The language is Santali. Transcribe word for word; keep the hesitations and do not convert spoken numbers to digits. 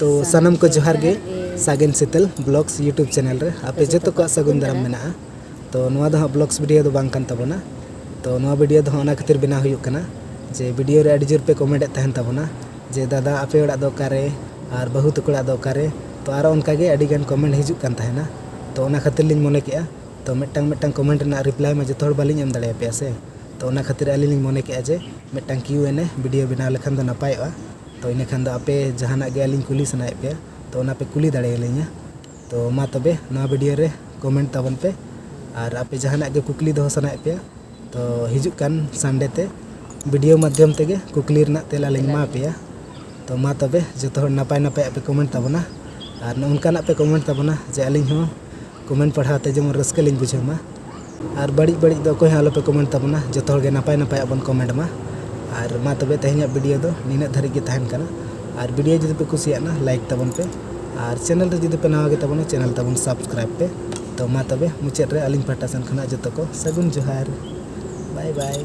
ᱛᱚ ᱥᱟᱱᱟᱢ ᱠᱚ ᱡᱚᱦᱟᱨ ᱜᱮ ᱥᱟᱜᱮᱱ ᱥᱤᱛᱟᱹᱞ ᱵᱞᱚᱜᱥ YouTube ᱪᱮᱱᱮᱞ ᱨᱮ ᱟᱯᱮ ᱡᱚᱛᱚ ᱠᱚᱣᱟᱜ ᱥᱟᱹᱜᱩᱱ ᱫᱟᱨᱟᱢ ᱢᱮᱱᱟᱜᱼᱟ᱾ ᱛᱚ ᱱᱚᱣᱟ ᱫᱚ ᱦᱟᱸᱜ ᱵᱞᱚᱜᱥ ᱵᱷᱤᱰᱤᱭᱳ ᱫᱚ ᱵᱟᱝ ᱠᱟᱱ ᱛᱟᱵᱚᱱᱟ᱾ ᱛᱚ ᱱᱚᱣᱟ ᱵᱷᱤᱰᱤᱭᱳ ᱫᱚ ᱦᱟᱸᱜ ᱚᱱᱟ ᱠᱷᱟᱹᱛᱤᱨ ᱵᱮᱱᱟᱣ ᱦᱩᱭᱩᱜ ᱠᱟᱱᱟ ᱡᱮ ᱵᱷᱤᱰᱤᱭᱳ ᱨᱮ ᱟᱹᱰᱤ ᱡᱳᱨ ᱯᱮ ᱠᱚᱢᱮᱱᱴ ᱮᱫ ᱛᱟᱦᱮᱱ ᱛᱟᱵᱚᱱᱟ ᱡᱮ ᱫᱟᱫᱟ ᱟᱯᱮ ᱚᱲᱟᱜ ᱫᱚ ᱚᱠᱟᱨᱮ ᱟᱨ ᱵᱟᱹᱦᱩ ᱛᱟᱠᱚ ᱚᱲᱟᱜ ᱫᱚ ᱚᱠᱟᱨᱮ᱾ ᱛᱚ ᱟᱨᱚ ᱚᱱᱠᱟ ᱜᱮ ᱟᱹᱰᱤ ᱜᱟᱱ ᱠᱚᱢᱮᱱᱴ ᱦᱤᱡᱩᱜ ᱠᱟᱱ ᱛᱟᱦᱮᱱᱟ᱾ ᱛᱚ ᱚᱱᱟ ᱠᱷᱟᱹᱛᱤᱨ ᱞᱤᱧ ᱢᱚᱱᱮ ᱠᱮᱜᱼᱟ ᱛᱚ ᱢᱤᱫᱴᱟᱝ ᱢᱤᱫᱴᱟᱝ ᱠᱚᱢᱮᱱᱴ ᱨᱮᱱᱟᱜ ᱨᱤᱯᱞᱟᱭ ᱢᱟ ᱡᱚᱛᱚ ᱦᱚᱲ ᱵᱟᱹᱞᱤᱧ ᱮᱢ ᱫᱟᱲᱮᱭᱟᱯᱮᱭᱟ ᱥᱮ᱾ ᱛᱚ ᱚᱱᱟ ᱠᱷᱟᱹᱛᱤᱨ ᱟᱹᱞᱤᱧ ᱞᱤᱧ ᱢᱚᱱᱮ ᱠᱮᱜᱼᱟ ᱡᱮ ᱢᱤᱫᱴᱟᱝ ᱠᱤᱭᱩ ᱮᱱ ᱮ ᱵᱷᱤᱰᱤᱭᱳ ᱵᱮᱱᱟᱣ ᱞᱮᱠᱷᱟᱱ ᱫᱚ ᱱᱟᱯᱟᱭᱚᱜᱼᱟ᱾ ᱛᱚ ᱤᱱᱟᱹ ᱠᱷᱟᱱ ᱫᱚ ᱟᱯᱮ ᱡᱟᱦᱟᱱᱟᱜ ᱜᱮ ᱟᱹᱞᱤᱧ ᱠᱩᱞᱤ ᱥᱟᱱᱟᱭᱮᱫ ᱯᱮᱭᱟ ᱛᱚ ᱚᱱᱟ ᱯᱮ ᱠᱩᱞᱤ ᱫᱟᱲᱮᱭᱟᱞᱤᱧᱟ᱾ ᱛᱚ ᱢᱟ ᱛᱚᱵᱮ ᱱᱚᱣᱟ ᱵᱷᱤᱰᱤᱭᱳ ᱨᱮ ᱠᱚᱢᱮᱱᱴ ᱛᱟᱵᱚᱱ ᱯᱮ ᱟᱨ ᱟᱯᱮ ᱡᱟᱦᱟᱱᱟᱜ ᱜᱮ ᱠᱩᱠᱞᱤ ᱫᱚᱦᱚ ᱥᱟᱱᱟᱭᱮᱫ ᱯᱮᱭᱟ ᱛᱚ ᱦᱤᱡᱩᱜ ᱠᱟᱱ ᱥᱟᱱᱰᱮ ᱛᱮ ᱵᱷᱤᱰᱤᱭᱳ ᱢᱟᱫᱽᱫᱷᱚᱢ ᱛᱮᱜᱮ ᱠᱩᱠᱞᱤ ᱨᱮᱱᱟᱜ ᱛᱮᱞᱟ ᱞᱤᱧ ᱮᱢᱟ ᱯᱮᱭᱟ᱾ ᱛᱚ ᱢᱟ ᱛᱚᱵᱮ ᱡᱚᱛᱚ ᱦᱚᱲ ᱱᱟᱯᱟᱭ ᱱᱟᱯᱟᱭᱟᱜ ᱯᱮ ᱠᱚᱢᱮᱱᱴ ᱛᱟᱵᱚᱱᱟ ᱟᱨ ᱱᱚᱜᱼᱚ ᱱᱚᱝᱠᱟᱱᱟᱜ ᱯᱮ ᱠᱚᱢᱮᱱᱴ ᱛᱟᱵᱚᱱᱟ ᱡᱮ ᱟᱹᱞᱤᱧ ᱦᱚᱸ ᱠᱚᱢᱮᱱᱴ ᱯᱟᱲᱦᱟᱣ ᱛᱮ ᱡᱮᱢᱚᱱ ᱨᱟᱹᱥᱠᱟᱹ ᱞᱤᱧ ᱵᱩᱡᱷᱟᱹᱣ ᱢᱟ᱾ ᱟᱨ ᱵᱟᱹᱲᱤᱡ ᱵᱟᱹᱲᱤᱡ ᱫᱚ ᱚᱠᱚᱭ ᱦᱚᱸ ᱟᱞᱚᱯᱮ ᱠᱚᱢᱮᱱᱴ ᱛᱟᱵᱚᱱᱟ, ᱡᱚᱛᱚ ᱦᱚᱲ ᱜᱮ ᱱᱟᱯᱟᱭ ᱱᱟᱯᱟᱭᱟᱜ ᱵᱚᱱ ᱠᱚᱢᱮᱱᱴ ᱢᱟ᱾ ᱟᱨ ᱢᱟ ᱛᱚᱵᱮ ᱛᱮᱦᱮᱧᱟᱜ ᱵᱷᱤᱰᱤᱭᱳ ᱫᱚ ᱱᱤᱱᱟᱹᱜ ᱫᱷᱟᱹᱨᱤᱡ ᱜᱮ ᱛᱟᱦᱮᱱ ᱠᱟᱱᱟ᱾ ᱟᱨ ᱵᱷᱤᱰᱤᱭᱳ ᱡᱩᱫᱤ ᱯᱮ ᱠᱩᱥᱤᱭᱟᱜᱼᱟ ᱞᱟᱭᱤᱠ ᱛᱟᱵᱚᱱ ᱯᱮ ᱟᱨ ᱪᱮᱱᱮᱞ ᱨᱮ ᱡᱩᱫᱤ ᱯᱮ ᱱᱟᱣᱟ ᱜᱮ ᱛᱟᱵᱚᱱᱟ ᱪᱮᱱᱮᱞ ᱛᱟᱵᱚᱱ ᱥᱟᱵᱥᱠᱨᱟᱭᱤᱵ ᱯᱮ᱾ ᱛᱚ ᱢᱟ ᱛᱚᱵᱮ ᱢᱩᱪᱟᱹᱫ ᱨᱮ ᱟᱹᱞᱤᱧ ᱯᱟᱦᱴᱟ ᱥᱮᱱ ᱠᱷᱚᱱᱟᱜ ᱡᱚᱛᱚ ᱠᱚ ᱥᱟᱹᱜᱩᱱ ᱡᱚᱦᱟᱨ᱾ ᱵᱟᱭ ᱵᱟᱭ᱾